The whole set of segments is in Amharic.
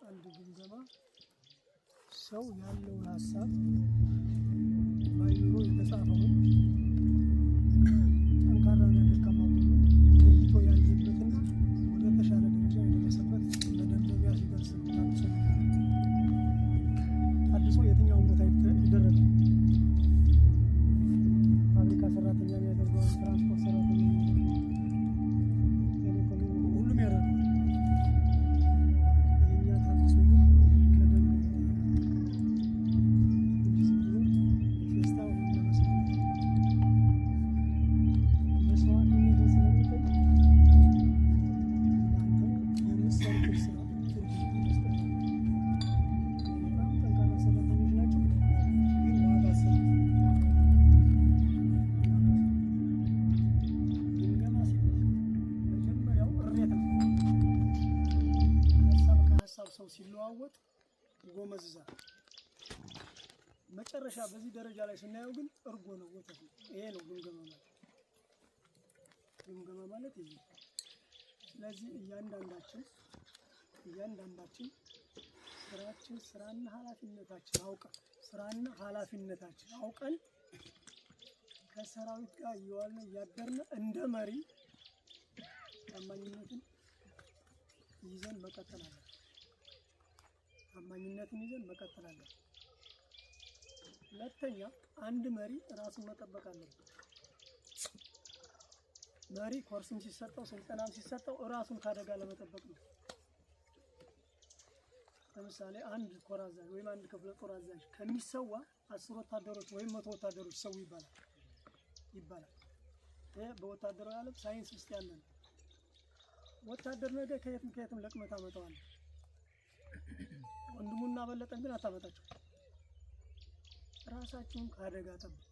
አንድ ግምገማ ሰው ያለውን ሀሳብ ባይምሮ የተጻፈውን ጠንካራና ደካማ ጎኑን ለይቶ ያየበትና ወደ ተሻለ ደረጃ የደረሰበት መደምደሚያ ሲደርስ ነው ታድሶ። ታድሶ የትኛውን ቦታ ይደረጋል? ፋብሪካ ሰራተኛ ያደርገዋል፣ ትራንስፖርት ሰራተኛ ያደርገዋል፣ ቴሌኮም ሁሉም ያደርገዋል። የእኛ ታድሶ ግን ከደም ጋር የተያያዘ እንጂ ዝም ብሎ ለፌስታ ወይም ለመስራት መስዋዕትነትን ስለሚጠይቅ እናንተ የምትሰሩት ስራ ትርጉም መስጠት አለበት። በጣም ጠንካራ ሰራተኞች ናቸው፣ ግን ዋጋ ሰጡ። ዋጋ ሰጡ። ግምገማ ሲባል መጀመሪያው እሬት ነው። ሀሳብ ከሀሳብ ሰው ሲለዋወጥ ይጎመዝዛል። መጨረሻ በዚህ ደረጃ ላይ ስናየው ግን እርጎ ነው፣ ወተት ነው። ይሄ ነው ግምገማ ማለት። ግምገማ ማለት ይሄ ነው። ስለዚህ እያንዳንዳችን ስራችን ስራና ኃላፊነታችን አውቀን ከሰራዊት ጋር እየዋልን እያደርን እንደ መሪ ታማኝነትን ይዘን መቀጠል አለብን። ታማኝነትን ይዘን መቀጠል አለብን። ሁለተኛ፣ አንድ መሪ ራሱን መጠበቅ አለበት። መሪ ኮርስም ሲሰጠው ስልጠናም ሲሰጠው ራሱን ከአደጋ ለመጠበቅ ነው። ለምሳሌ አንድ ኮር አዛዥ ወይም አንድ ክፍለ ጦር አዛዥ ከሚሰዋ 10 ወታደሮች ወይም 100 ወታደሮች ሰው ይባላል። ይሄ በወታደራዊ ዓለም ሳይንስ ውስጥ ያለ ነው። ወታደር ነገ ከየትም ከየትም ለቅመህ ታመጣዋለህ። ወንድሙና በለጠን ግን አታመጣቸው። ራሳችሁን ከአደጋ ጠብቁ።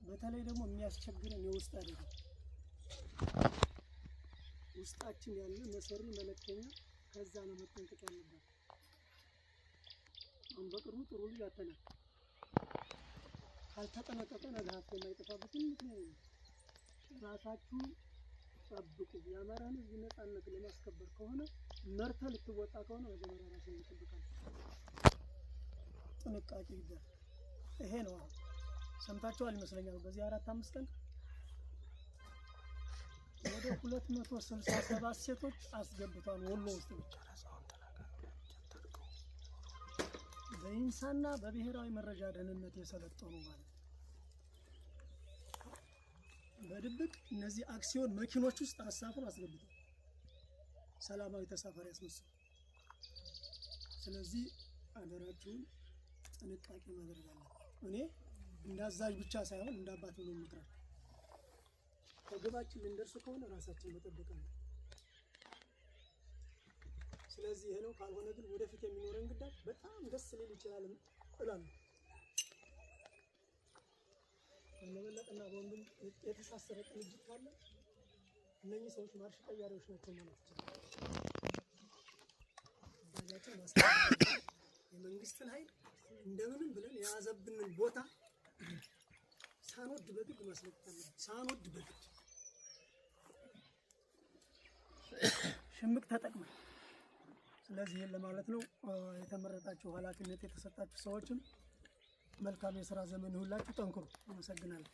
በተለይ ደግሞ የሚያስቸግረን የውስጥ አደጋ፣ ውስጣችን ያለ መሰሪ መልእክተኛ፣ ከዛ ነው መጠንቀቅ ያለበት። አሁን በቅርቡ ጥሩ ልጅ አተናል። ካልተጠነቀቀ ነገ ሀብት የማይጠፋበት ምክንያት የለም። ራሳችሁን ጠብቁ። የአማራን ሕዝብ ነጻነት ለማስከበር ከሆነ፣ መርተህ ልትወጣ ከሆነ መጀመሪያ ራስን መጠበቅ አለ። ጥንቃቄ ይደረግ። ይሄ ነው። አሁን ሰምታችኋል ይመስለኛል። በዚህ 4 5 ቀን ወደ 267 ሴቶች አስገብቷል ወሎ ውስጥ ብቻ፣ በኢንሳና በብሔራዊ መረጃ ደህንነት የሰለጠኑ ማለት ነው። በድብቅ እነዚህ አክሲዮን መኪኖች ውስጥ አሳፍሮ አስገብቷል። ሰላማዊ ተሳፋሪ ያስመስሉ። ስለዚህ አደራችሁን ጥንቃቄ ማድረግ አለባችሁ። እኔ እንደ አዛዥ ብቻ ሳይሆን እንደ አባት ነው የምመክራችሁ። ከግባችን ልንደርስ ከሆነ ራሳችን መጠበቅ አለ። ስለዚህ ይሄ ነው። ካልሆነ ግን ወደፊት የሚኖረን ግዳጅ በጣም ደስ ሊል ይችላል እላለሁ። በመበለጥና በወንድም የተሳሰረ ቅንጅት ካለ እነኚህ ሰዎች ማርሽ ቀያሪዎች ናቸው ማለት ይቻላል። ግዳጃችን ማስከበር፣ የመንግስትን ኃይል እንደምንም ብለን የያዘብንን ቦታ ሳንወድ በግድ ማስለቀቅ አለብን። ሳንወድ በግድ ሽምቅ ተጠቅመን። ስለዚህ ይህን ለማለት ነው። የተመረጣችሁ፣ ኃላፊነት የተሰጣችሁ ሰዎችም መልካም የስራ ዘመን ይሁንላችሁ። ጠንክሩ። አመሰግናለሁ።